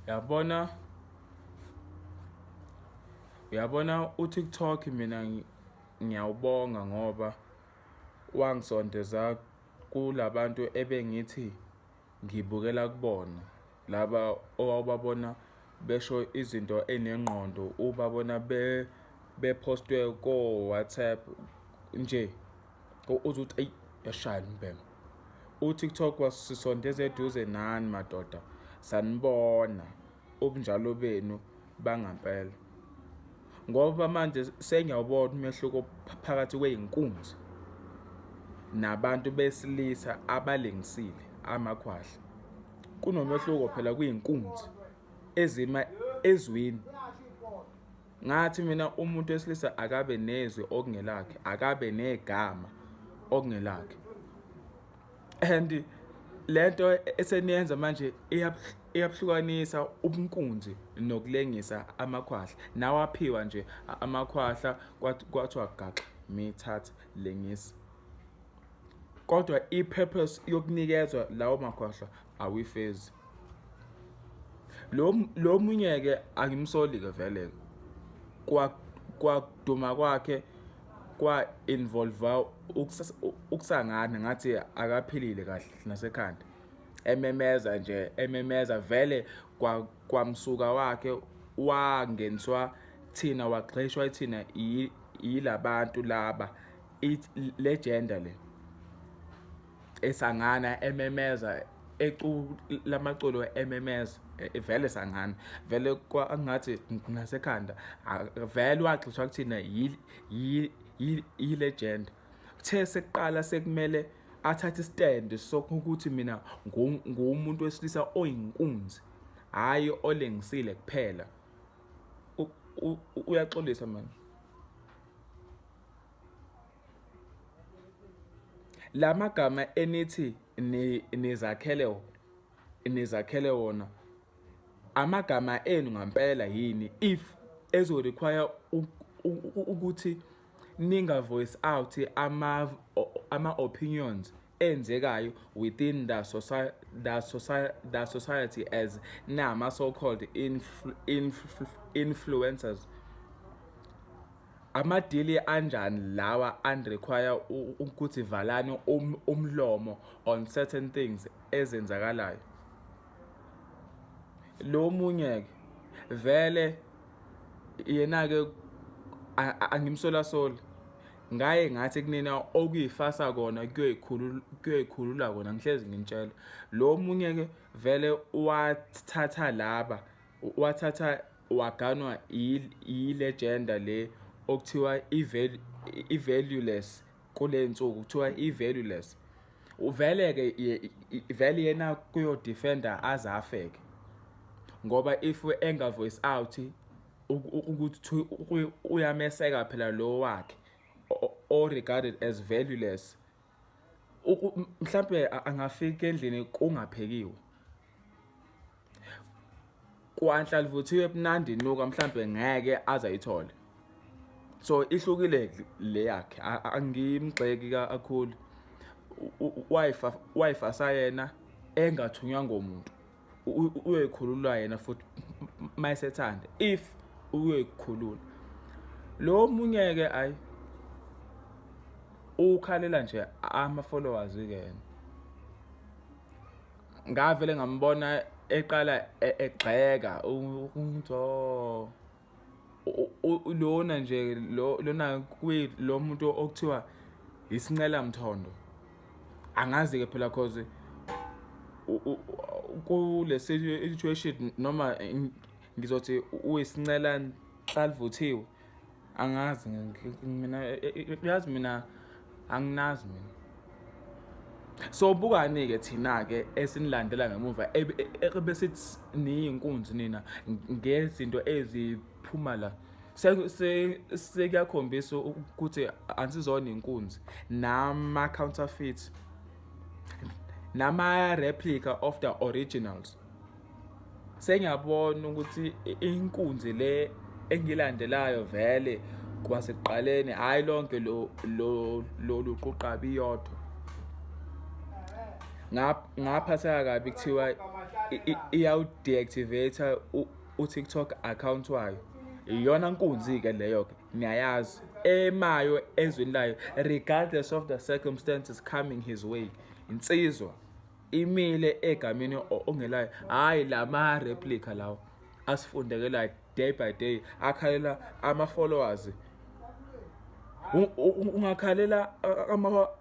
Yabona, uyabona uTikTok mina ngiyawubonga ngoba wangisondeza kulabantu ebengithi ngibukela kubona laba owawubabona besho izinto enengqondo ubabona be bepostwe ko-WhatsApp nje uze uthi eyi yashaya umbhemu. UTikTok wasisondeza eduze nani madoda sanibona ubunjalo benu bangampela ngoba manje sengiyawubona umehluko phakathi kwey'nkunzi nabantu besilisa abalengisile amakhwahla. Kunomehluko phela kwiy'nkunzi ezima ezwini. Ngathi mina umuntu wesilisa akabe nezwi okungelakhe, akabe negama okungelakhe. And lento eseniyenza manje iyabuhlukanisa ubunkunzi nokulengisa amakhwahla. Nawaphiwa nje amakhwahla kwathiwa gaxa mithatha lengisa. Kodwa i-purpose yokunikezwa lawo makhwahla awuyifezi. Lo munye-ke angimsoli-ke vele kwakuduma kwakhe kwa-involve ukusangana ngathi akaphilile kahle nasekhanda ememeza nje ememeza vele kwamsuka wakhe wangeniswa thina wagxishwa thina yilabantu laba le gender le esangana ememeza ecula amaculo ememeza vele sangana vele kwangathi nasekhanda vele wagxishwa kuthina yi-legend. Kuthe sekuqala sekumele athathe istand sokuthi mina nguwumuntu wesilisa oyinkunzi hhayi olengisile kuphela. Uyaxolisa manje. La magama enithi nizakhele nizakhele wona amagama enu ngampela yini if ezo require ukuthi ninga voice out ama opinions enzekayo within the society the society the society as nama so called influencers. Amadili anjani lawa and-require ukuthi valani umlomo on certain things ezenzakalayo. Lo munye-ke vele yena-ke angimsolasoli ngaye ngathi kunina okuyifasa kona kuyoyikhulula kona ngihlezi nginitshela. Lo munye-ke vele wathatha laba wathatha waganwa yile gender le okuthiwa i-valueless kule nsuku kuthiwa i-valueless. Uvele-ke vele yena kuyodefenda aze afeke ngoba if enga voice out ukuthi uyameseka phela lo wakhe o regarded as valueless mhlampe angafika endlini kungaphekiwe. Kwanhla livuthiwe ebunandi inuka mhlampe ngeke aze ayithole. So ihlukile le yakhe angimgxeki kakhulu. Wayifasa yena engathunywa ngomuntu. Uyoyikhulula yena futhi mayesethanda if uyoyikhulula. Lo omunye-ke ayi ukhalela nje ama-followers-ke yena. Ngavele ngambona eqala egxeka ukuthi oh lona nje lo lona kwi lo muntu okuthiwa isincela mthondo. Angazi-ke phela cause kule situation noma ngizothi uyisincela nhlalivuthiwe. Angazi mina uyazi mina anginazi mina. So bukani-ke thina-ke esinilandela ngemuva ebesithi niyinkunzi nina ngezinto eziphuma la. Sekuyakhombisa ukuthi anisizona inkunzi nama-counterfeit nama-replica of the originals. Sengiyabona ukuthi inkunzi le engilandelayo vele kwasekuqaleni hhayi lonke lo lo lolu quqaba iyodwa. Ngaphatheka kabi kuthiwa Iyawu-deactivate u-TikTok account wayo. Iyona nkunzi-ke leyo-ke, niyayazi, emayo ezweni layo regardless of the circumstances coming his way. Insizwa imile egameni ongelayo, hhayi lama replica lawo asifundekelayo day by day, akhalela ama-followers. Ungakhalela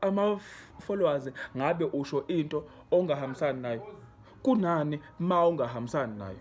ama-followers ngabe usho into ongahambisani nayo, kunani ma ungahambisani nayo?